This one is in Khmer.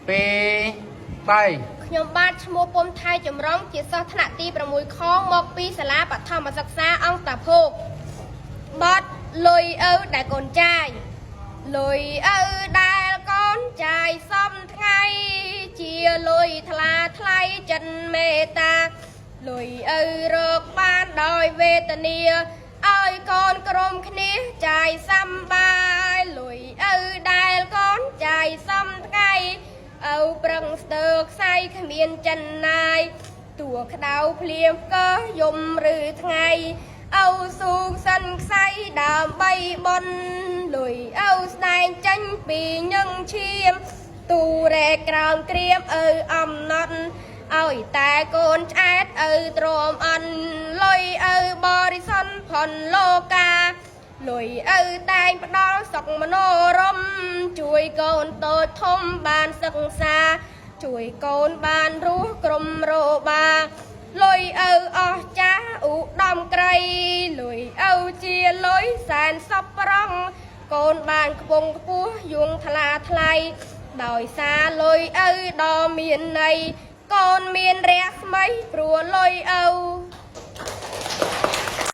2 3 ខ្ញុំបាទឈ្មោះពុំថៃចម្រុងជាសិស្សថ្នាក់ទី6ខមកពីសាលាបឋមសិក្សាអង្គតាភោគបទលុយឪដែលកូនចាយលុយឪដែលកូនចាយសំថ្ងៃជាលុយថ្លាថ្លៃចិនមេត្តាលុយឪរកបានដោយវេទនាឲ្យកូនក្រុមគ្នាចាយសំបាយលុយឪដែលកូនចាយសំថ្ងៃ ឪប្រឹងស្ទើខ្សែគ្មានចិនណាយតួក្តៅភ្លៀងកើយំឬថ្ងៃឪស៊ូសិនខ្សែដើម្បីបនលុយឪស្ដែងចេញពីញឹងឈាមទូរែក្រោមក្រៀមឪអំណត់ឲ្យតែកូនឆ្អែតឪទ្រាំអន់លុយឪបរិសុទ្ធផនលោកា លុយឪតែងផ្ដល់សុខមនោរម្យជួយកូនតូចធំបានសិក្សា ជួយកូនបានរស់ក្រុមរបាលុយឪអស់ចាស់ឧត្តមក្រីលុយឪជាលុយសែនសពប្រងកូនបានខ្ពង់ខ្ពស់យងថ្លាថ្លៃដោយសារលុយឪដ៏មានន័យកូនមានរស្មីព្រោះលុយឪ។